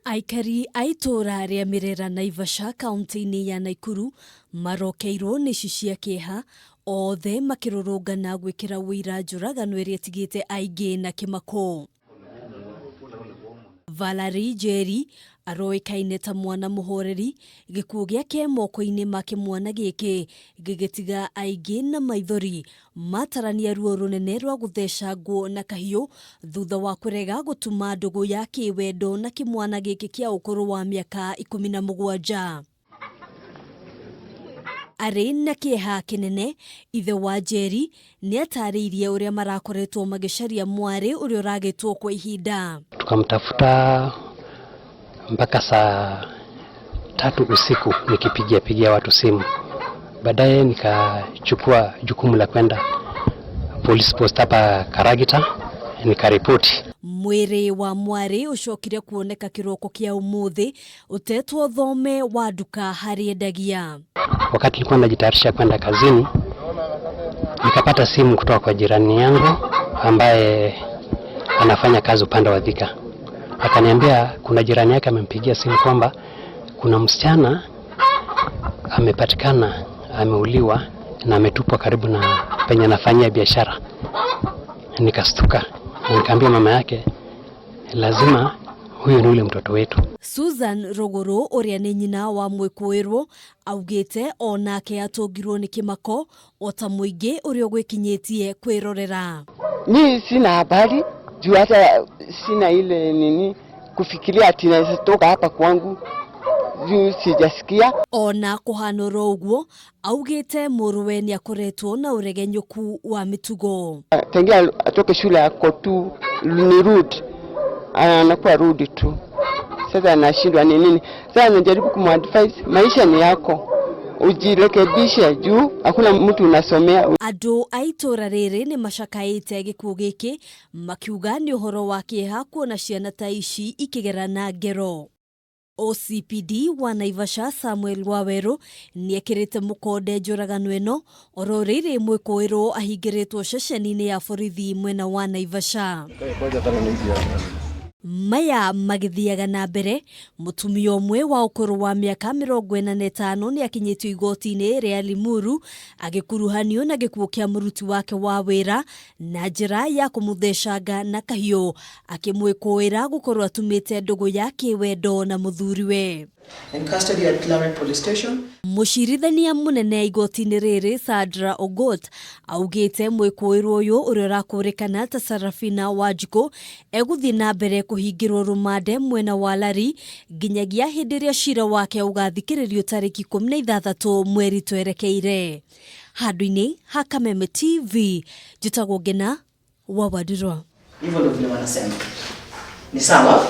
Aikari a itũũra rĩa Mĩrera Naivasha kaunti-inĩ ya Naikuru marokeirwo nĩ ici cia kĩeha othe makĩrũrũngana gwĩkĩra ũira njũragano ĩrĩa ĩtigĩte aingĩ na kĩmako. Valerie Njeri aroĩkaine ta mwana mũhoreri, gĩkuũ gĩake moko-inĩ ma kĩmwana gĩkĩ gĩgĩtiga aingĩ na maithori matarania ruo rũnene rwa gũthecangwo na kahiũ thutha wa kũrega gũtuma ndũgũ ya kĩwendo na kĩmwana gĩkĩ kĩa ũkũrũ wa mĩaka 17. Arĩ na kĩeha kĩnene, ithe wa Njeri nĩatarĩirie ũrĩa marakoretwo magĩcaria mwarĩ ũrĩa ũragĩtwo kwa ihinda. Tukamtafuta mpaka saa 3 usiku nikipigia pigia watu simu. Baadaye nikachukua jukumu la kwenda police post hapa Karagita nikaripoti. Mwĩrĩ wa mwarĩ ũcokire kuoneka kĩroko kĩa ũmũthĩ ũtetwo thome wa nduka harĩa endagia. Wakati nilikuwa najitayarisha kwenda kazini, nikapata simu kutoka kwa jirani yangu ambaye anafanya kazi upande wa Thika. Akaniambia kuna jirani yake amempigia simu kwamba kuna msichana amepatikana ameuliwa na ametupwa karibu na penye anafanyia biashara. Nikastuka na nikaambia mama yake, lazima huyu ni ule mtoto wetu. Susan Ruguru ũrĩa nĩ nyina wa mwĩkũĩrwo augĩte onake atũngirwo nĩ kĩmako ota mũingĩ ũrĩa ũgwĩkinyĩtie kwĩrorera. Mi sina habari juu hata sina ile nini kufikiria ati naweza toka hapa kwangu juu sijasikia. Ona kũhana oro ũguo augĩte mũrũwe nĩ akoretwo na ũregenyũku wa mĩtugo. Tangia atoke shule ako tu ni rude, anakuwa rude tu. Sasa anashindwa ni nini. Sasa najaribu kumadvise, maisha ni yako, ujirekebishe juu hakuna mtu unasomea. Andũ a itũũra rĩrĩ nĩ macakaĩte gĩkuũ gĩkĩ makiuga nĩ ũhoro wa kĩeha kuona ciana ta ici ikĩgerana ngero. OCPD wa Naivasha Samuel Waweru nĩekĩrĩte mũkonde njũragano ĩno oro rĩrĩ mwĩkũĩrwo ahingĩrĩtwo ceceni-inĩ ya borithi mwena wa Naivasha. Maya magĩthiaga na mbere, mũtumia ũmwe wa ũkũrũ wa mĩaka 45 nĩ akinyĩtio igoti-inĩ rĩa Limuru agĩkuruhanio na gĩkuũ kĩa mũruti wake wa wĩra na njĩra ya kũmũthecanga na kahiũ akĩmwĩkũĩra gũkorwo atumĩte ndũgũ ya kĩwendo na mũthuriwe. In custody at Laret Police Station. Mũcirithania mũnene igoti-inĩ rĩrĩ Sandra Ogot augĩte mwĩkũĩrwo ũyũ ũrĩa ũrakũrĩkana ta Sarafina Wanjikũ egũthiĩ na mbere kũhingĩrwo rũmande mwena wa Lari nginyagia hĩndĩ ĩrĩa cira wake ũgathikĩrĩrio tarĩki 16 mweri twerekeire. Handũ-inĩ ha Kameme TV njĩtagwo Ngena wa Wandirwa. Hivyo ndio vile wanasema. Ni sawa?